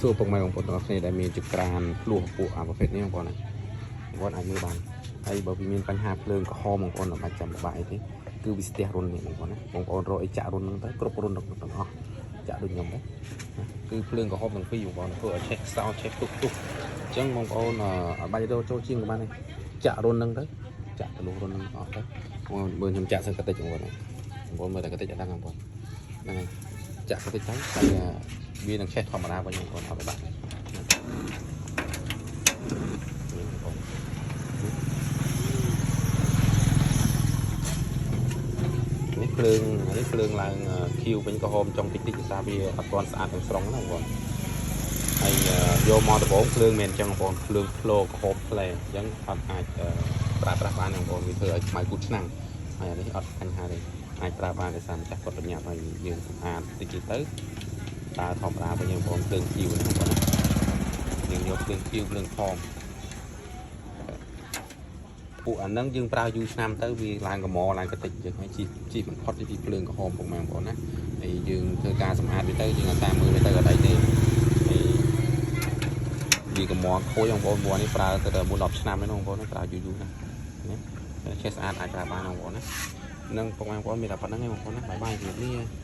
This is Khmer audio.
សួរពុកម៉ែបងប្អូនទាំងអស់គ្នាដែលមានចក្រានភ្លោះពួកអាប្រភេទនេះបងប្អូនណាបងប្អូនអាចមើលបានហើយបើវាមានបញ្ហាភ្លើងក្រហមបងប្អូនមិនបាច់ចាំពិបាកអីទេគឺវាស្ទះរុននេះបងប្អូនណាបងប្អូនរកអីចាក់រុនហ្នឹងទៅគ្រប់រុនទាំងអស់ចាក់ដូចខ្ញុំដែរណាគឺភ្លើងក្រហមទាំងពីរបងប្អូនធ្វើឲ្យឆេះខ្សោឆេះទុកទុកអញ្ចឹងបងប្អូនអត់បាច់រកចូលជាងក៏បានដែរចាក់រុនហ្នឹងទៅចាក់ទៅលុះរុនហ្នឹងអស់ទៅបងមើលខ្ញុំចាក់សឹងកតិចបងប្អូនណាបងប្អូនមើលតែកតិចអត់ដឹងបងប្អូនហ្នឹងហើយចាក់កតិចទៅតែវានឹងឆេះធម្មតាវិញបងប្អូនអត់ពិបាកទេនេះបងប្អូន នេះភ្លើងនេះភ្លើងឡើងខៀវវិញក្រហមចុងតិចតិចដោយសារវាអត់ទាន់ស្អាតទាំងស្រុងណាបងប្អូនហើយយកមកដំបូងភ្លើងមិនអញ្ចឹងបងប្អូនភ្លើងភ្លោក្រហមផ្លែអញ្ចឹងអត់អាចប្រើប្រាស់បានទេបងប្អូនវាធ្វើឲ្យខ្មៅគូតឆ្នាំងហើយអានេះអត់បញ្ហាទេអាចប្រើបានដោយសារម្ចាស់គាត់បញ្ញាប់ឲ្យយើងសម្អាតតិចតិចទៅតើធម្មតាវិញបងប្អូនភ្លើងខៀវណាបងប្អូនណាយើងយកភ្លើងខៀវភ្លើងខំ ពួកអាហ្នឹងយើងប្រើយូរឆ្នាំទៅវាឡើងកម្រឡើងកតិចយើងហើយជីជីមិនផុតពីភ្លើងក្រហមពុកម៉ែបងប្អូនណាហើយយើងធ្វើការសម្អាតវាទៅយើងអាសាមើលវាទៅអត់អីទេហើយវាកម្រខូចបងប្អូនមួនេះប្រើទៅដល់4 10ឆ្នាំហ្នឹងបងប្អូនណាប្រើយូរយូរណាណាចេះស្អាតអាចប្រើបានបងប្អូនណានឹងពុកម៉ែបងប្អូនមានតែប៉ុណ្្នឹងឯងបងប្អូនណាbye bye ជំរាបលា។